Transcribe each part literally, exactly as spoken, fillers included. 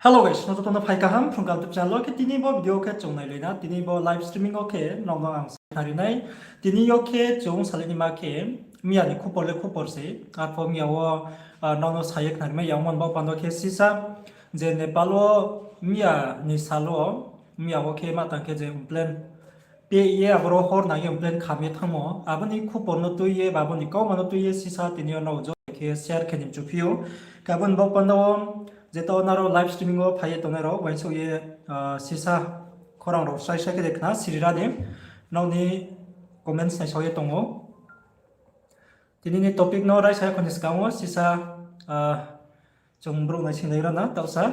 Hello guys, no joto no phai kaham Phrung Kaham YouTube channel wo. Khe tini bo video khe chung nailai na, tini bo live streaming wo khe nrao no ang sa khnari nai. Tini yo khe chung salai naima khe, miya ni khupor le khupor se, arphuh miya wo, ah, nrao no sa ye khnari mai ya, omo ni baoh panda khe sisa, je Nepal wo miya ni sal wo, miya wo khe ma tang khe je plan peh ye aboro hor nang ye plan kham ye thanngmo, abo ni khupor no tui ye, ba abo ni kauma no tui ye sisa tini yo nrao joto khe share khe ni mchuphi ou. Khe abo ni baoh panda wo, je taoh nrao live streaming wo phai ye tongnai rao, uaingsouh ye, ah, sisa khorang rao srai srai khe de khna siri ra di, nrao ni comments naisao ye tong ou. Tini ni topic no raisa ya kho ni skang wo sisa, ah, chung brouh naisinglai ra na taohsa.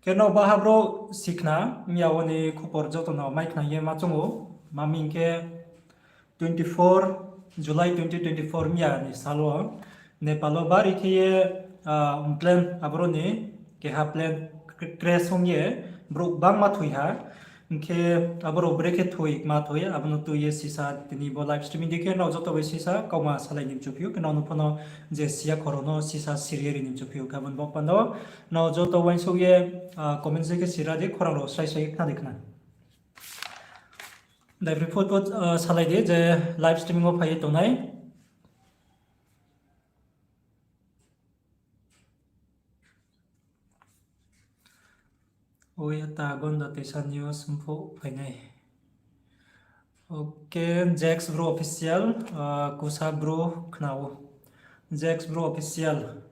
Khe nrao baha brouh si khna, miya wo ni khupor joto no mai khna ye ma choung ou, ma hing khe twenty four July twenty twenty four miya ni sal wo Nepal wo bari khe ye, ah, plan aboro ni keha plan crash ong ye brouh gbangma thoi ha. Hing khe aboro brekhe thoi ma thoi, abo no tui ye sisa tini bo live streaming di khe nrao joto bai sisa kauma salai ni mchuphi ou, khe nrao no pho no je si ya kho rao no sisa siri ye ri ni mchuphi ou. Khe abo ni baoh panda wo nrao joto uaingsouh ye, ah, comments di khe siri ra di, khorang rao srai srai khna di khna. Daiphri pho pho, ah, salai di je live streaming wo phai ye tongnai. Oi, ata Gonda Toisa News mphuh phai nai. Ok, Jax Bru Official, ah, Kusa Bru khna ou. Jax Bru Official.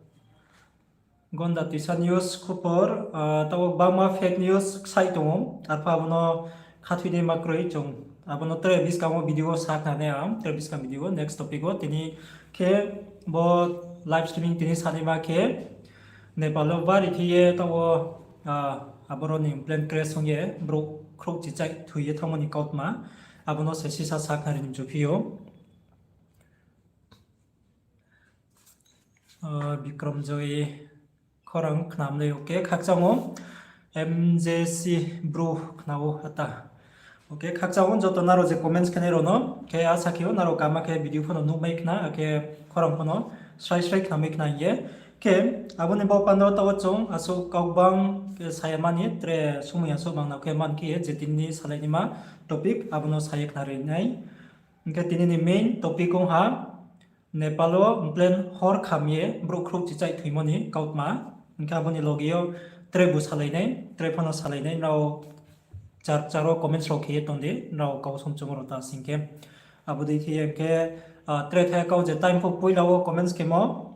Gonda Toisa News khupor, ah, taoh wo gbangma fake news ksaih tong ou, arphuh abo no khathoi naima kroi chung. Abo no tre buskang wo video wo sa khna nai ang, tre buskang video wo, next topic wo. Tini khe bo live streaming tini sanaima khe Nepal wo bari khe ye taoh wo, ah, aboro ni plane crash ong ye brouh khrouhchichai thoi ye thanngmo ni kautma. Abo no se sisa sa khnari ni mchuphi ou. Ah, Bikram Joy khorang khnamlai, ok, khakchang ou. M J C Bru khna ou ata. Ok, khakchang ou joto nrao je comments khenai rao no. Khe asa khe ou nrao kama khe video pho no nuhmai khna, akhe khorang pho no srai srai khnamai khna hing ye. Khe abo ni baoh panda wo taoh wo chung asuh kau gbang khe sa ya mani, tre somoi asuh bang nao khe man khe ye je tini ni salai naima topic abo no sa ye khnari nai. Hing khe tini ni main topic ong ha, Nepal wo plane hor kham ye brouh khrouhchichai thoimo ni kautma. Hing khe abo ni loge yo tre bu salai nai, tre pho no salai nai, nrao char char wo comments rao khe ye tong di, nrao kau song choung rao ta sing khe. Abo dei khe ye hing khe, ah, tre thai kau je time pho poila wo comments khemo,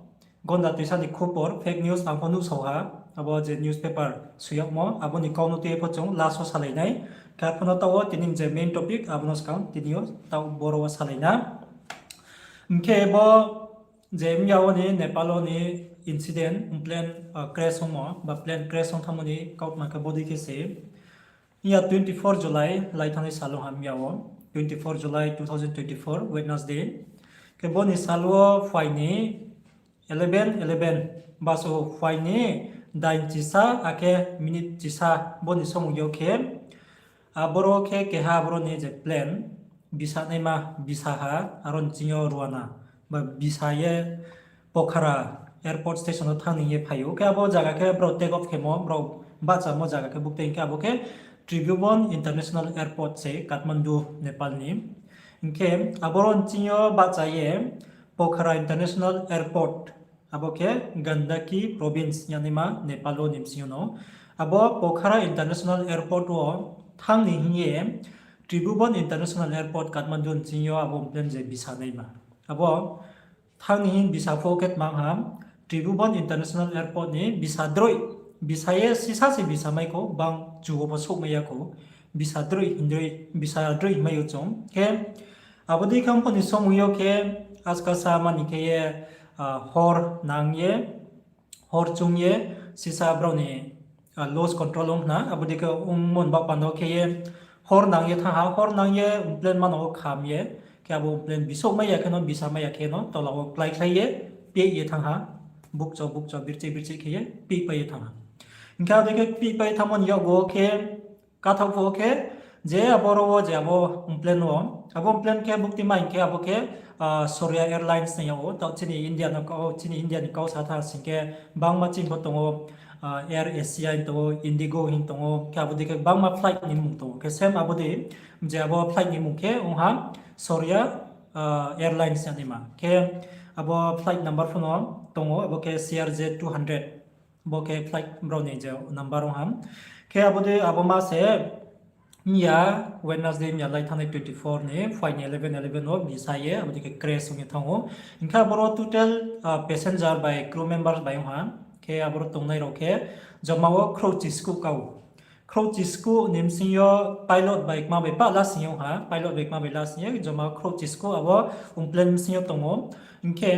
Gonda Toisa ni khupor, fake news ang pho nuhsao ha, abo je newspaper soi yagmo, abo ni kau no tui ye pho chung last wo salai nai. Khe arphuh no taoh wo tini je main topic, abo no skang tini yo taoh boro wo salai na. Hing khe bo je miya wo ni Nepal wo ni incident, plane, ah, crash ongmo, ba plane crash ong thanngmo ni kautma khe bodei khe se. Miya twenty four July, lai thanngnai sal ong ha miya wo, twenty four July two thousand twenty four, Wednesday. Khe bo ni sal wo phai ni eleven eleven, baso phai ni dain chisa akhe minute chisa bo ni somoi yo khe, aboro khe keha aboro ni je plane, bisa naima bisa ha, aro ni ching yo ruana, ba bisa ye Pokhara airport station wo thanng ni hing ye phai ou. Khe abo zaga khe brao take off khemo, brao bahchamo zaga khe bukte hing khe abo khe Tribhuvan International Airport se Kathmandu, Nepal ni. Hing khe aboro ni ching yo bahcha ye Pokhara International Airport, abo khe Gandaki Province yagnaima Nepal wo ni bsing yo no. Abo Pokhara International Airport wo thanng ni hing ye Tribhuvan International Airport Kathmandu ni ching yo abo plane je bisa naima. Abo thanng ni hing bisa pho khe tmang ha, Tribhuvan International Airport ni bisa droi, bisa ye sisa se bisa mai kho, bang chu wo pho souhmai ya kho, bisa droi hindroi, bisa droi hingmai ou chung. Khe abo dei khe ongpho ni somoi yo khe askasa mani khe ye, ah, hor nang ye, hor chung ye, sisa brao ni, ah, loss control ong khna, abo dei khe ongmo ni baoh panda wo khe ye hor nang ye thanng ha, hor nang ye plane mano wo kham ye, khe abo plane bisouh mai ya khe no, bisa mai ya khe no, tola wo kláikhlai ye, peh ye thanng ha, bukcho bukcho, birchih birchih khe ye pehpai ye thanng ha. Hing khe abo dei khe pehpai thanngmo ni yakgu wo khe, kathaoh pho khe, je aboro wo je abo plane wo, abo plane khe bukti mai hing khe abo khe, ah, Surya Airlines hing yag ou, taoh chini India no kau, chini India ni kau sa tha sing khe bangma chini pho tong ou, Air Asia hing tong ou, Indigo hing tong ou, khe abo dei khe gbangma flight ni mmung tong ou. Khe same abo dei, je abo flight ni mmung khe ong ha Saurya Airlines hingnaima. Khe abo flight number pho no tong ou, abo khe C R J two hundred. Bo khe flight brao ni je number ong ha. Khe abo dei abo ma se mya Wednesday, mya lai thanngnai twenty four ni phuaini eleven eleven wo bisa ye abo dei khe crash ong ye thanng ou. Hing khe aboro total passenger bai crew members bai ong ha. Khe aboro tongnai rao khe joma wo khrouh chiskuh kau. Khrouh chiskuh ni bsing yo pilot bai kma bai pah lasing ye ong ha, pilot bai kma bai lasing ye joma wo khrouh chiskuh abo plane bsing yo tong ou. Hing khe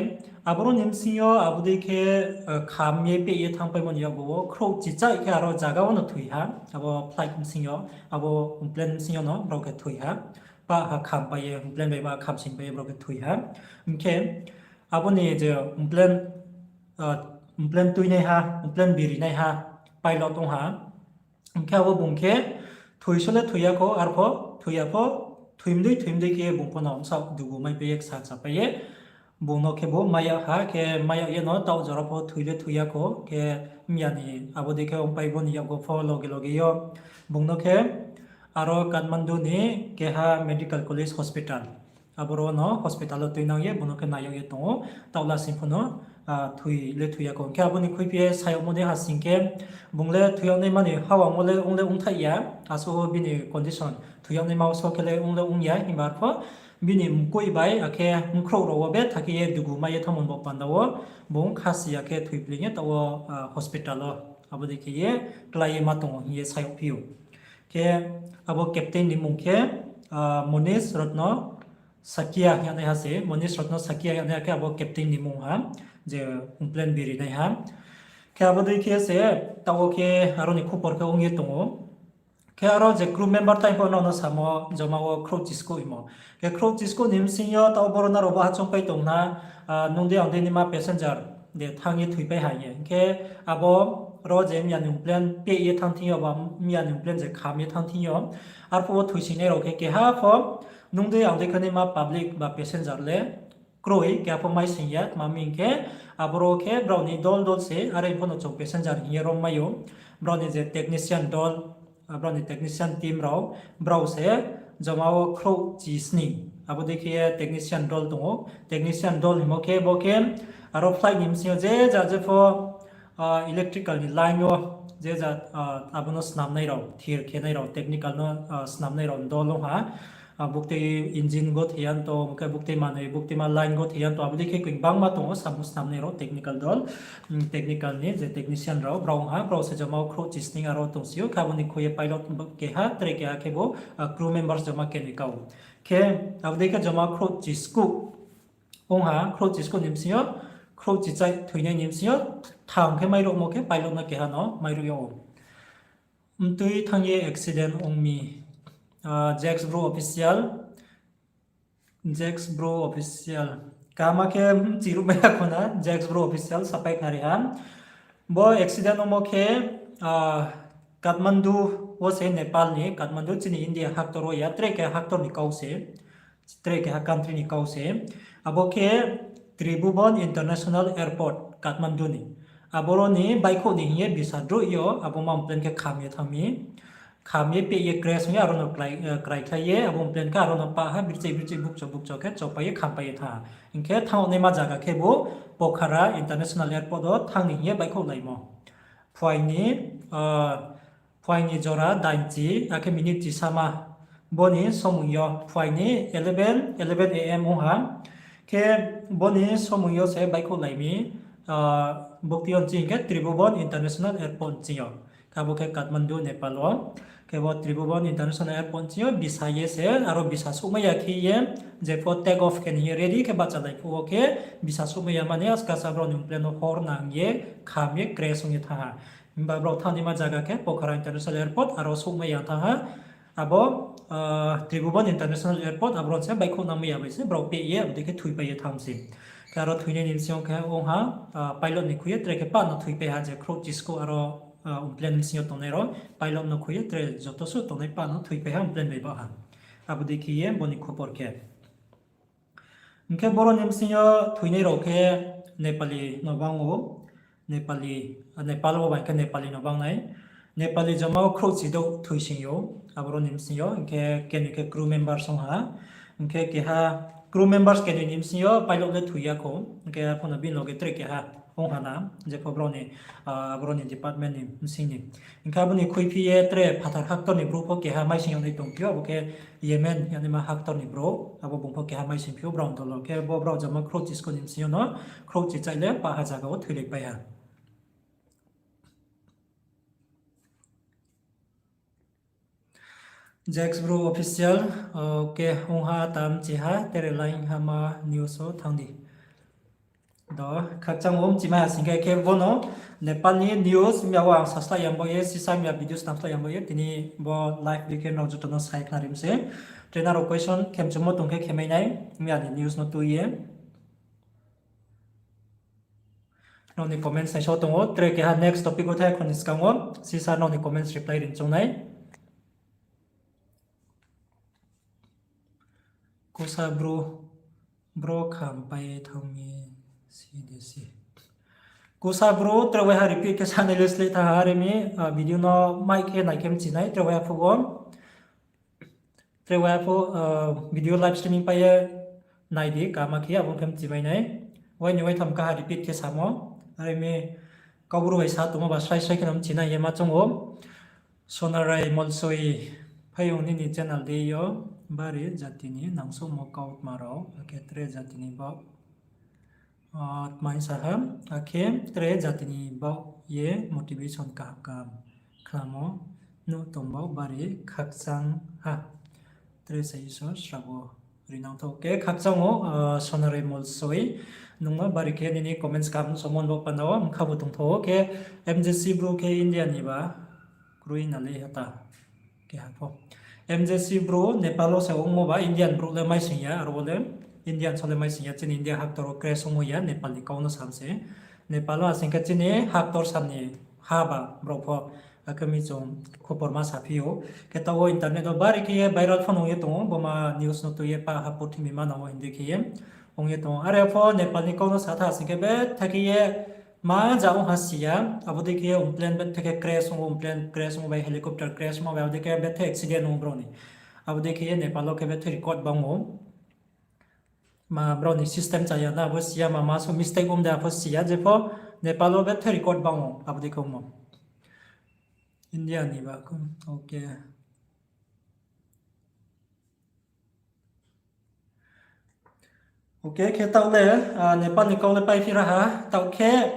aboro ni bsing yo abo dei khe kham ye peh ye thanngpaimo ni yakgu wo khrouh chichaih khe aro zaga wo no thoi ha, abo flight bsing yo, abo plane bsing yo no brao khe thoi ha. Pah ha khampai ye, plane bai pah khamsingpai ye brao khe thoi ha. Hing khe abo ni je plane, plane tuinaiha, plane birinaiha pilot ong ha. Hing khe abo bung khe thoi so le thoi ya kho, arpho thoi ya pho, thoimdei thoimdei khe bung pho no bsaoh dugu maipai ye ksa chapai ye bung no khe bo mai yag ha. Khe mai yag ye no taoh jora pho thoi le thoi ya kho, khe mya ni abo dei khe ongpai bo ni yakgu pho loge loge yo bung no khe aro Kathmandu ni keha medical college hospital, aboro no hospital wo tuinang ye bung no khe nai yag ye tong ou, taoh lasing pho no thoi le thoi ya kho. Hing khe abo ni khuiphi ye sa yagmo dei ha sing khe, bung le thoi yag naima ni hawang wo le ong le ongthaih ya, asuh wo bini condition thoi yag naima wo so khe le ong le ong ya, himba arpho bini mkoih bai akhe bkhrouh rao wo betha khe ye dugu mai ye thanngmo ni baoh panda wo bung khasi ya khe thoipleing ye taoh wo hospital wo abo dei khe ye klái ye ma tong ou hing ye sa yagphi ou. Khe abo captain ni mmung khe Monish Ratna Sakia hing ye naiha se, Monish Ratna Sakia hing ye naiha khe abo captain ni mmung ha, je plane birinaiha. Khe abo dei khe se taoh wo khe aro ni khupor khe ong ye tong ou. Khe aro je crew member tai pho no no samo joma wo khrouh chiskuh hingmo. Khe khrouh chiskuh ni bsing yo taoh boro nrao bo ha choungpai tong na, nung dei ang dei naima passenger de thanng ye thoipai ha hing ye. Hing khe abo ro je mya ni plane peh ye thanng thing yo, ba mya ni plane je kham ye thanng thing yo, arphuh wo thoisingnai rao khe keha pho nung dei ang dei khe naima public ba passenger le kroi, keha pho mai sing ya, tma hing khe aboro khe brao ni dol dol se, are pho no chung passenger hing ye rom mai ou. Brao ni je technician dol, brao ni technician team rao, brao se joma wo khrouh chisning, abo dei khe ye technician dol tong ou. Technician dol hingmo khe bo khe aro flight ni bsing yo je ja je pho electrical ni line wo je ja abo no snamnai rao, thir khenai rao, technical no snamnai rao dol ong ha. Buktei engine gothei ya to, khe buktei manoi, bukteima line gothei ya to, abo dei khe koi bangma tong ou, samung snamnai rao technical dol, technical ni je technician rao, brao ong ha, brao se joma wo khrouh chisning aro tongsi ou, khe abo ni khui ye pilot keha, tre keha khe bo crew members joma kenoi kau. Khe abo dei khe joma khrouh chiskuh ong ha, khrouh chiskuh ni bsing yo, khrouh chichaih thoinai ni bsing yo, thang khe mairuhmo khe pilot no keha no mairuh yag ou. Mtui thanng ye accident ong mi, Jax Bru official, Jax Bru official, kaham khe mchiruhmai ya khona, Jax Bru official sapai khnari ha. Bo accident ongmo khe Kathmandu wo se, Nepal ni Kathmandu, chini India haktor wo ya, tre keha haktor ni kau se, tre keha country ni kau se. Abo khe Tribhuban International Airport Kathmandu ni, aboro ni baihkhouh ni hing ye bisa droih yo abo ma plane khe kham ye thanng mi. Kham ye peh ye crash ong ye aro no kraikhlai ye abo plane khe aro no pah ha, birchih birchih bukcho bukcho khe chopai ye khampai ye thanng ha. Hing khe thanng naima zaga khe bo Pokhara International Airport wo thanng ni hing ye baihkhouh laimo. Phuaini, phuaini jora dainchi akhe minute chisama, bo ni somung yo phuaini eleven, eleven A M ong ha. Khe bo ni somung yo se baihkhouh lai mi, buktei yo nching khe Tribhuban International Airport nching yo. Khe abo khe Kathmandu, Nepal wo. Khe bo Tribhuban International Airport nching yo bisa ye se, aro bisa souhmai ya khe ye, jepho take off khe ni hing ye ready khe bahchalai phuh wo khe, bisa souhmai ya mani askasa brao ni plane no hor nang ye, kham ye crash ong ye thanng ha. Himba brao thanng naima zaga khe Pokhara International Airport, aro souhmai ya thanng ha. Abo Tribhuban International Airport, aboro se baihkhouh nangmai ya bai se brao peh ye abo dei khe thoipai ye thanng se. Khe aro thoinai ni bsing yo khe ong ha, pilot ni khui ye tre khe pah no thoipai ha, je khrouh chiskuh aro plane bsing yo tongnai rao, pilot no khui ye tre joto suh tongnai pah no thoipai ha plane bai baoh ha. Abo dei khe ye bo ni khupor khe. Hing khe boro ni bsing yo thoinai rao khe Nepali no bang ou. Nepali, Nepal wo bai khe Nepali no bangnai. Nepali joma wo khrouhchi douh thoising ou, aboro ni bsing yo, hing khe kenoi khe crew members ong ha. Hing khe keha crew members kenoi ni bsing yo pilot le thoi ya kho. Hing khe arphuh no bini loge tre keha ong ha na, jepho brao ni, ah, aboro ni department ni bsing ni. Hing khe abo ni khuiphi ye tre phathar haktor ni brouh pho keha maising yag nai tongphi ou, abo khe Yemen yagnaima haktor ni brouh, abo bung pho keha maising phi ou brao ni dolo. Khe bo brao joma khrouhchi sku ni bsing yo no, khrouhchi chai le pah ha zaga wo thoilaipai ha. Jax Bru Official, okay, ong ha tam chi ha, tere line ha ma news wo thanng di. Do, khakchang wo mchimai ha sing khe, khe bo no Nepal ni news mya wo ang saslai yang bo ye, sisa mya video snam slai yang bo ye, tini bo live bi khe nrao joto no sai khnari mi se. Tre nrao question khemchumo tong khe khemai nai, mya ni news no tui ye. Nrao ni comments naisao tong ou, tre keha next topic wo thai khoni skang wo, sisa nrao ni comments reply ri choung nai. Kusa bro, bro kham pai thanng mi si de si. Kusa bro, tre waiha repeat khe sanai le sleh tha ha, are mi, ah, video no mai khe nai khe mchi nai, tre waiha phuh wo. Tre waiha phuh, ah, video live streaming pai ye nai di, kama khe abo khe mchimai nai. Wai ni wai tham kaha repeat khe samo. Are mi Kaubru bai sa tongmo ba srai srai khe no mchi nai ye ma choung ou. Sonarai Molsoi, phai ong nini channel de yo, bari jati ni nangsouhmo kautma rao, akhe tre jati ni baoh, ah, tma hing sa ha, akhe tre jati ni baoh ye motivation kaham kaham khnamo nuh tong baoh bari khakchang ha. Tre sa Isor srabo rinang thou. Khe khakchang ou, ah, Sonarai Molsoi, nung no bari khe nini comments kaham nuhsaomo ni baoh panda wo, mkha bo tongthou ou. Khe M J C bro khe India ni ba kroi na le hata. Keha pho. M J C bro Nepal wo se ongmo ba Indian brouh le maising ya, aro wo le Indian so le maising ya, chini India haktor wo crash ongmo ya, Nepal ni kau no sam se. Nepal wo asing khe chini haktor sam ni ha ba brao pho, akhe mi chung khupor ma saphi ou. Khe taoh wo internet wo bari khe ye viral pho ong ye tong ou, bo ma news no tui ye pa ha purthimbi manang wo hing di khe ye ong ye tong ou. Are pho Nepal ni kau no sa tha asing khe betha khe ye ma ja ong ha si ya, abo dei khe ye ong plane betha khe crash ong ou, plane crash ong ou bai helicopter crash ong ou bai, abo dei khe betha accident ong ou brao ni. Abo dei khe ye Nepal wo khe betha record bang ou. Ma brao ni system cha ya na, abo si ya ma, ma so mistake ong de, abo si ya, jepho Nepal wo betha record bang ou, abo dei khe ongmo. India ni ba, okay. Okay, khe taoh le, ah, Nepal ni kau le paiphi ra ha, taoh khe,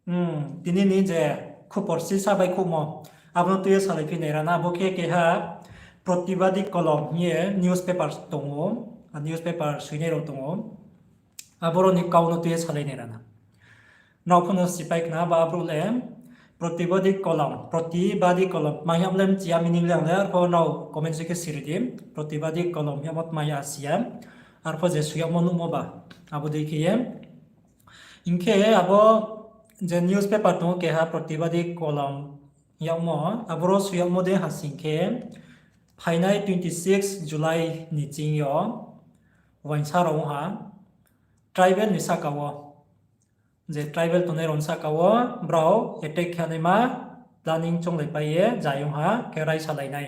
hmm, tini ni je khupor sisa baihkhouhmo, abo no tui ye salaiphi nai ra na, abo khe keha Protibadi Kolom hing ye newspaper tong ou, ah, newspaper soinai rao tong ou, aboro ni kau no tui ye salai nai ra na. Nrao pho no sipai khna ba abrouh le, Protibadi Kolom, Protibadi Kolom, tma hing yag le mchi ya meaning le ang le, arpho nrao comment se khe siri di, Protibadi Kolom yagmo tma ya si ya, arpho je soi yagmo nuhmo ba, abo dei khe ye. Hing khe abo je newspaper tong ou keha Protibadi Kolom yagmo, aboro soi yagmo dei ha sing khe, phainai twenty six July ni ching yo, uaingsa rao ong ha, tribal ni sahka wo, je tribal tongnai rao ni sahka wo, brao attack khe naima planning chounglaipai ye zai ong ha, khe raisalai nai.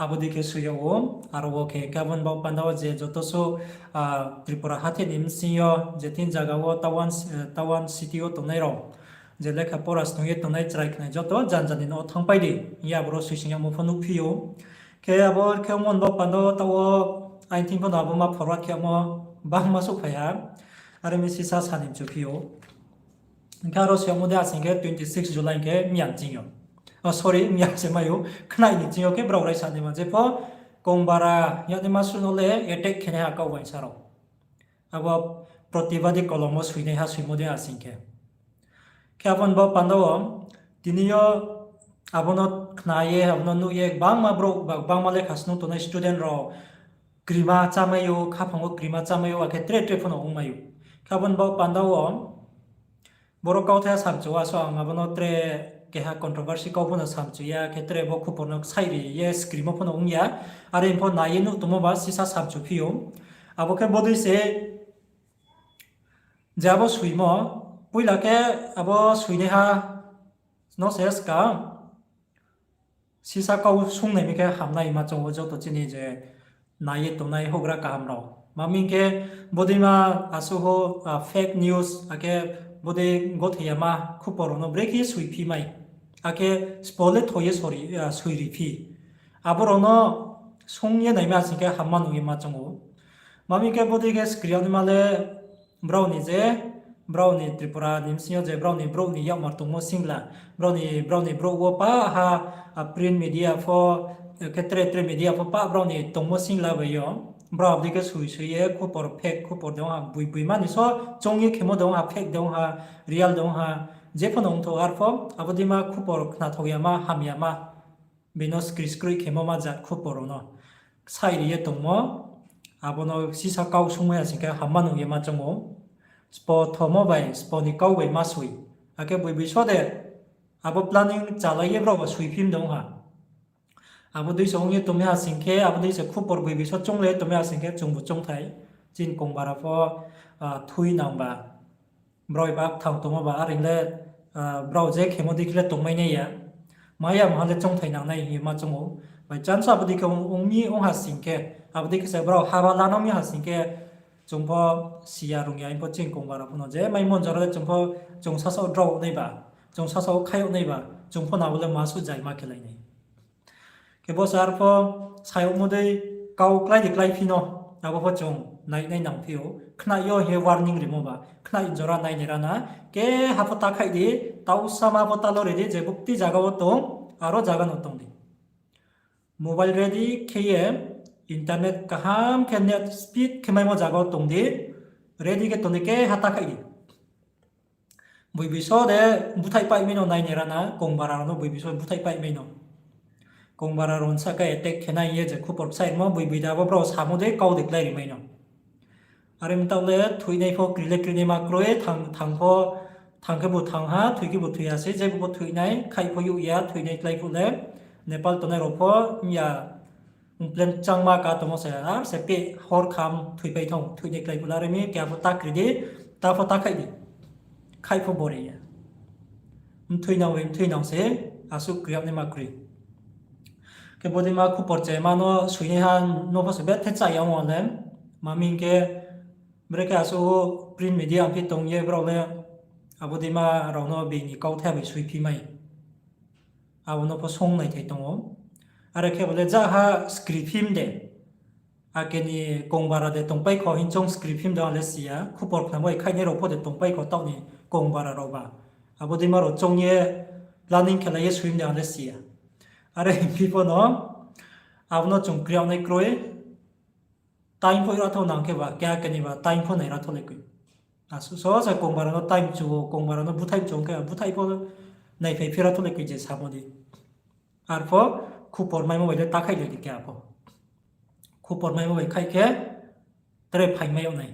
Abo dei khe soi yag ou, aro wo khe, khe abo ni baoh panda wo je joto suh, ah, Tripura hathe ni bsing yo, je thing zaga wo town, eh, town city wo tongnai rao, je lekha pora snung ye tongnai chrai khnai joto janja ni nouh wo thanngpai di, hing ye aboro soising yagmo pho nuhphi ou. Khe abo khe ongmo ni baoh panda wo taoh wo aini thing pho no abo ma forward khe yagmo bangma souhphai ha, are mi sisa sa ni mchuphi ou. Hing khe aro soi yagmo dei asing khe twenty six July hing khe mya ni ching yo. Oh, sorry, mya se mai ou, khnai ni ching yo khe brao raisa naima, jepho Kongbara yagnaima suh no le attack khe nai ha kau uaingsa rao. Abo Protibadi Kolom wo soinaiha soimo dei asing khe. Khe abo ni baoh panda wo, tini yo abo no khna ye, abo no nuh ye, gbangma brouh, ba-, gbangma lekha snung tongnai student rao, krima chámai ou, khaphang wo krima chámai ou, akhe tre tre pho no ongmai ou. Khe abo ni baoh panda wo, boro kauthai samchu wo, asuh ang abo no tre keha controversy kau pho no samchu ya, khe tre bo khupor no ksaih ri ye screen wo pho no ong ya, are pho nai ye nuh tongmo ba sisa samchuphi ou. Abo khe bodei se, je abo soimo, Poila khe abo soinaiha no se skang sisa kau sungnai mi khe hamnai ma choung ou joto chini je nai ye tongnai houhgra kaham rao. Ma hing khe bodeima asuh wo, fake news, akhe bodei gothoi yama khupor rao no brekhe soiphi mai. Akhe spo le thoi ye sori, soiriphi. Abo rao no sung ye naima sing khe hamma nuh ye ma choung ou. Ma hing khe bodei khe skri yagnaima le brao ni je, brao ni Tripura ni bsing yo je brao ni brouh ni yakmar tongmo singla, brao ni, brao ni brouh wo pah ha, print media pho, khe tre tre media pho pah brao ni tongmo singla bai yo. Brao abo dei khe soi soi ye khupor fake khupor de ong ha, boi boi ma ni so choung ye khemo de ong ha, fake de ong ha, real de ong ha, je pho no ongthou arpho, abo deima khupor khnathao yama, ham yama, bini no skri skroi khemo ma jat khupor rao no sairi ye tongmo, abo no sisa kau sungmai ya sing khe hamma nuh ye ma choung ou. Spo thomo bai spo ni kau bai ma soi. Akhe boi boi so de abo planning chalai ye brao ba soiphim de ong ha. Abo dei se ong ye tongmai ha sing khe, abo dei se khupor boi boi so chounglai ye tongmai ha sing khe, chungbu choungthai, chini kongbara pho, thui nang ba, brao ba kthang tongmo ba, are le, brao je khemo dei khe le tongmai nai ya. Ma ya mha le choungthai nangnai hing ye ma choung ou. By chance abo dei khe ong, ong mi ong ha sing khe, abo dei khe se brao haba la no mi ha sing khe, chung pho si ya rung ya, hing pho chini kongbara pho no je maimo jora le chung pho chung sasaoh drao nai ba, chung sasaoh khai yag nai ba, chung pho nabo le ma suh jai ma khelai nai. Khe bo se arpho sayagmo dei kau klái de kláiphi no, abo pho chung nai nai nangphi ou. Khnai yo hing ye warning rimo ba, khnai jora nai nai ra na, keha pho ta khaih di, tausama pho ta lori di, je bukti zaga wo tong, aro zaga no tong di. Mobile ready khe ye, internet kaham khe net speed khe maimo zaga wo tong di, ready khe tong di, keha ta khaih di. Boi boi so de búthaih paihmai no nai nai ra na, kongbara rao no boi boi so búthaih paihmai no. Kongbara rao sahka attack khe nai ye je khupor bsaimo, boi boi de abo brao samo dei kau de klái rimai no. Are mtaoh le thoinai pho kri le krinaima kroi, thang, thang pho, thang khebu thang ha, thoi khebu thoi ha se, jebo pho thoinai, khaih pho youh ya, thoinai klái phuh le, Nepal tongnai rao pho, ya, plan changma ka tongmo se, ar se peh hor kham thoipai thang, thoinai klái phuh le, are mi keha pho ta kri di, ta pho ta khaih di. Khaih pho bore ya. Mthui nang bai mthui nang se, asuh kri yagnaima kroi. Khe bodeima khupor chema no soinaiha no pho se bethe chá ya ong le, ma hing khe, brekhe asuh print media phi tong ye brao le, abo deima rao no bini kauthai bai soiphi mai. Abo no pho sung naithai tong ou. Are khe bo le jaha script him de. Ake ni kongbara de tongpai kho hing choung script him de ang le si ya. Khupor khnamo bai khaihnai rao pho de tongpai kho taoh ni kongbara rao ba. Abo deima rao choung ye planning khelai ye soi him de ang le si ya. Are hingphi pho no, abo no chung kri yag nai kroi. Time pho ira thou nang khe ba, keha keni ba time pho nai ra thou le koi. Asuh so se kongbara no time chu ou, kongbara no búthaih chu ong khe, búthaih pho naiphai phi ra thou le koi je samo di. Arpho khupor maimo bai le ta khaih le di keha pho. Khupor maimo bai khaih khe tre phaingmai yag nai.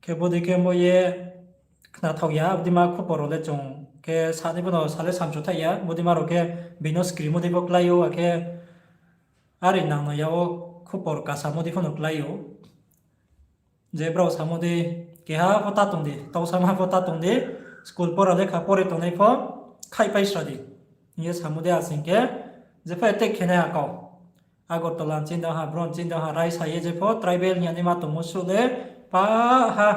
Khe bodei khe mo ye khnathao ya, abo deima khupor rao le chung khe sanai pho no sa le samchu thaih ya, bo deima rao khe bini no script mo dei pho klái ou, akhe are nang no ya wo khupor kasamo dei pho no klái ou. Je brao samo dei, keha pho ta tong di, tausama pho ta tong di, school pora lekha pore tongnai pho khaihpai sra di. Hing ye samo dei asing khe, jepho attack khe nai ha kau. Agartala ni chini dang ha, bron chini dang ha, raisa ye jepho tribal hing ye naima tongmo suh le, pa ha.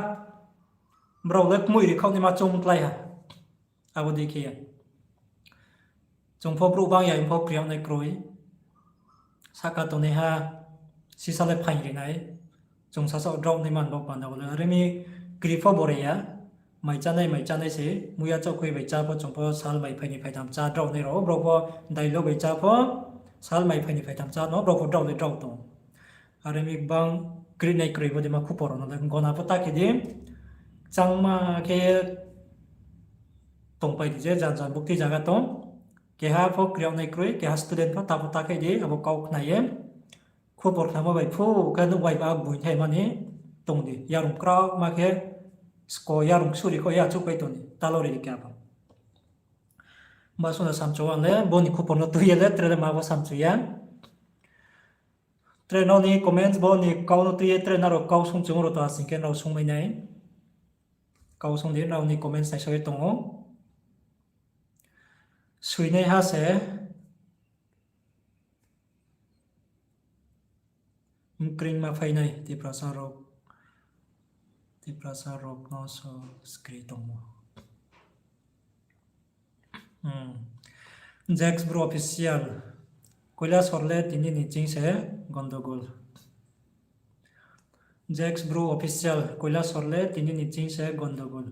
Brao le kmoih ri khaoh naima choung klái ha. Abo dei khe ye. Chung pho brouh bang ya hing pho kri yag nai kroi. Sahka tongnaiha sisa le phaing ri nai. Chung sasaoh drao naima ni baoh panda wo le. Are mi kri pho bore ya. Mai chánai, mai chánai se. Muya chaohkhoi bai chá pho chung pho sal mai phai ni phaitham chá drao nai rao. Brao pho dailo bai chá pho sal mai phai ni phaitham chá no brao pho drao le drao tong. Are mi gbang kri nai kroi bo deima khupor rao no le gona pho ta khe di. Changma khe tongpai di je jan jan bukti zaga tong. Keha pho kri yag nai kroi, keha student pho ta pho ta khe di, abo kau khna ye. Khupor khnamo bai phu khe nuh bai ba boi thai mani tong di. Yarung kraohma khe sko yarung suri kho ya achouhpai tong di. Ta lori di keha pho. Ba sung no samchu ang le, bo ni khupor no tui ye le, tre le ma bo samchu ya. Tre nrao ni comments bo ni kau no tui ye, tre nrao kau sung chung rao tong ha sing khe nrao sungmai nai. Kau song di, nrao ni comments naisao ye tong ou. Soinaiha se. Mkring ma phainai Tiprasa rok. Tiprasa rok no so skri tongmo. Hmm. Jax Bru Official. Koilasor le tini ni ching se gondogol. Jax Bru Official, Koilasor le tini ni ching se gondogol.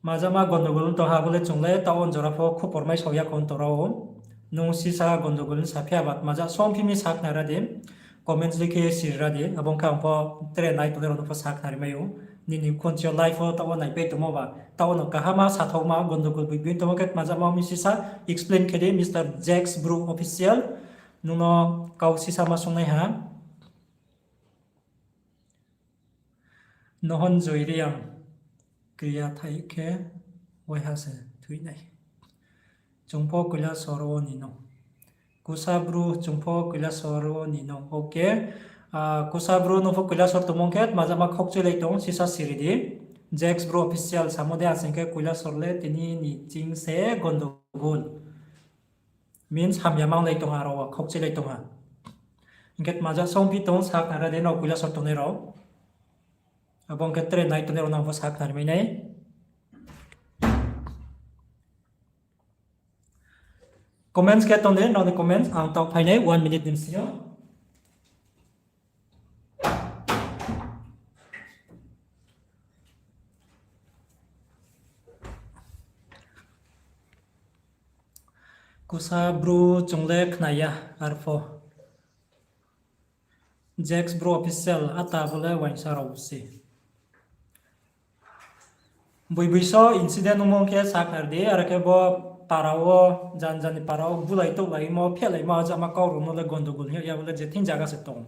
Majama gondogol tong ha, abo le chung le taoh wo jora pho khupor mai sao ya kho tong rao. Nung sisa gondogol ni saphi ya ba, maja songphi mi sakhnari ra di. Comments le khe siri ra di, abo ong khe ang pho tre nai tongnai rao no pho sakhnari mai ou. Nini khunchi yo live wo taoh wo naipai tongmo ba, taoh wo no kaham ma sathaoma gondogol boi bini tongmo khe majama mi sisa explain khe di, Mister Jax Bru Official. Nung no kau sisa ma sungnai ha. Nohon Joy Reang, kriya thai khe waiha se thoinai. Chung pho Koilasor wo ni no. Kusa Bru, chung pho Koilasor wo ni no. Okay. Ah, Kusa Bru, nung pho Koilasor tongmung khe majama khokchuilai tong, sisa siri di. Jax Bru Official samo de asing khe Koilasor le tini ni ching se gondogol. Means hamya manglai tong ha rao, khokchuilai tong ha. Hing khe maja songphi tong sakhnari ra di nrao Koilasor tongnai rao. Abo ong khe tre nai tongnai rao no pho sakhnari mai nai. Comments khe tong di, nrao ni comments ang taoh phainai one minute ni bsing yo. Kusa Bru chung le khna ya, arpho. Jax Bru Official, ata bo le uaingsa rao se. Boi boi so incident ongmo khe sakhnari di, are khe bo para wo, jan jan ni para wo bulai touhlaimo, phehlaimo, ajama kau rao no le gondogol hing ya, bo le je thing zaga se tong.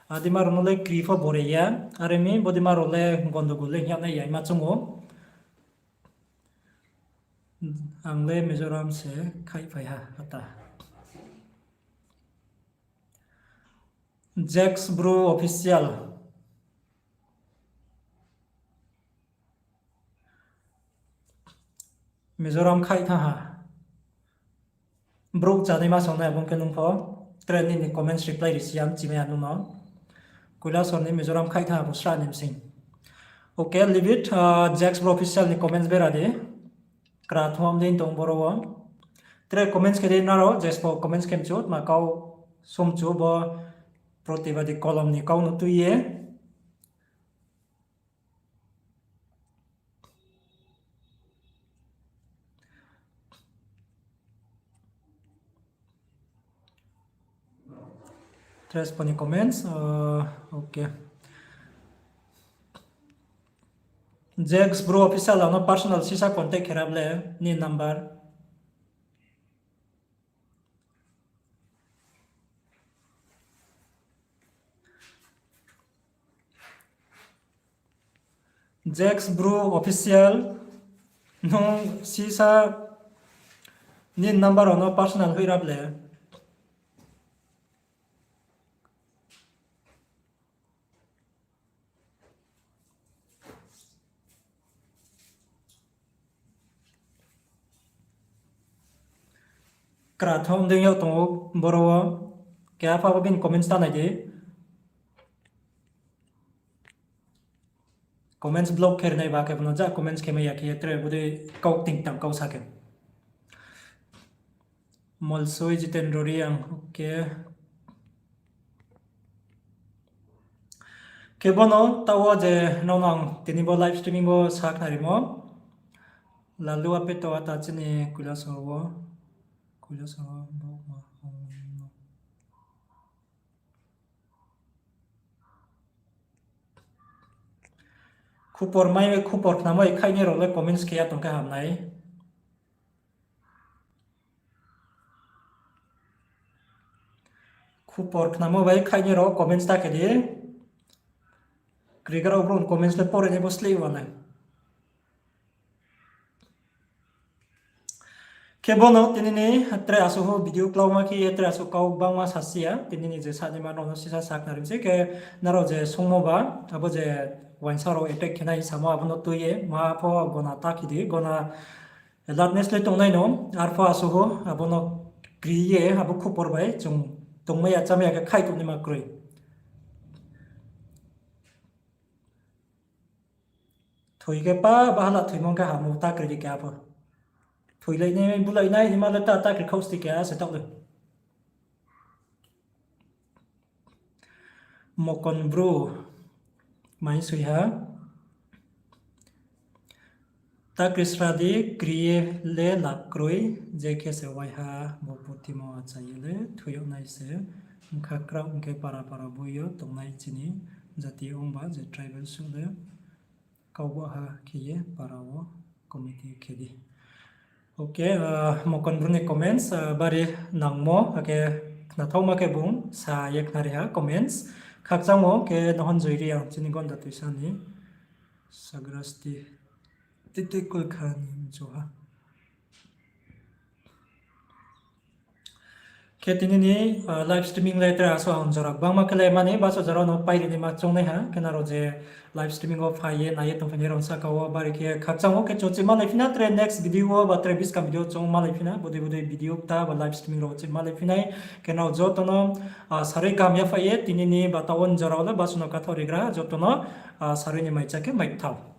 Adima rao no le kri pho bore ya, are mi bodima rao le gondogol le hing ya nai ya ma chung ou. Ang le Mizoram se khaihphai ha, ata. Jax Bru Official. Mizoram khaih thanng ha. Brouh chánaima songnai abo khe nung pho. Tre nini comments reply ri si ya, mchimai ya nung no. Koilasor ni Mizoram khaih thanng ha bo srah ni bsing. Okay, leave it. Jax Bru Official ni comments bera di. Kra thom dei tong boro wo. Tre comments khe di nrao, jespo comments khe mchu, tma kau sumchu bo protibadi kolom ni kau no tui ye. Tres po ni comments, okay. Jax Bru Official ano personal sisa contact khe rab le ni number. Jax Bru Official, nung sisa ni number ano personal hoih rab le. Kra thom dei yag tong ou boro wo. Keha pha bo bini comments ta nai di. Comments block khe ri nai ba khe bo no ja comments khe mai ya khe ye tre bo dei kau ting tang kau sa khe. Molsoi Jitendra Reang, okay. Khe bono taoh wo je nrao no ang tini bo live streaming bo sakhnarimo. Lalu apeto ata chini Kailasor wo, Kailasor wo bo ma ong no. Khupor mai, khupor khnamai khainai rao le comments khe ya tong khe ham nai. Khupor khnamo bai khainai rao comments ta khe di. Krigarao brouh ni comments le pore nai bo sleh wa nai. Khe bono tini ni tre asuh video klauma khe ye tre asuh kau bangma sasi ya, tini ni je sanaima rao no sisa sakhnari mi se khe nrao je sungmo ba, abo je uaingsa rao attack khe nai samo abo no tui ye, ma pho gona ta khe di, gona alertness le tongnai no, arpho asuh abo no kri ye, abo khupor bai chung tongmai ya chámai ya khe khaih tongnaima kroi. Thoi khe pa bahala thoimo khe hamo ta kri di khe abo. Thoilai nai, bulai nai, hima le ta, ta kri khausti khe ase taoh le. Mokon Bru, mai soi ha. Ta kri sra di, kri ye le lap kroi, je khe se waiha, bo puthimo achai ye le, thoi yag nai se, bkha kraoh ong khe para para boi yo tongnai chini jati ongba je tribal suh le, kau baha khe ye para wo committee khe di. Okay, Mokon Bru ni comments, bari nangmo, akhe khnathaoma khe bung sa ye khnari ha comments. Khakchangmo khe Nohon Joy Reang chini Gonda Tuisa ni sagrasti titi kulkha ni mchu ha. Khe tini ni live streaming le tre aso ang jora gbangma khe le mani baso jora no pairi naima choungnai ha, khe nrao je live streaming wo phai ye nai ye tongphainai rao saka wo bari khe khakchang wo khe chung chih malai phi na tre next video wo ba tre buskang video chung malai phi na bodei bodei video kta ba live streaming rao chih malai phi nai, khe nrao joto no sarui kaham yaphai ye tini ni ba taoh wo jora wo le baso no kathaoh rigra joto no sarui ni maicha khe mai kthao.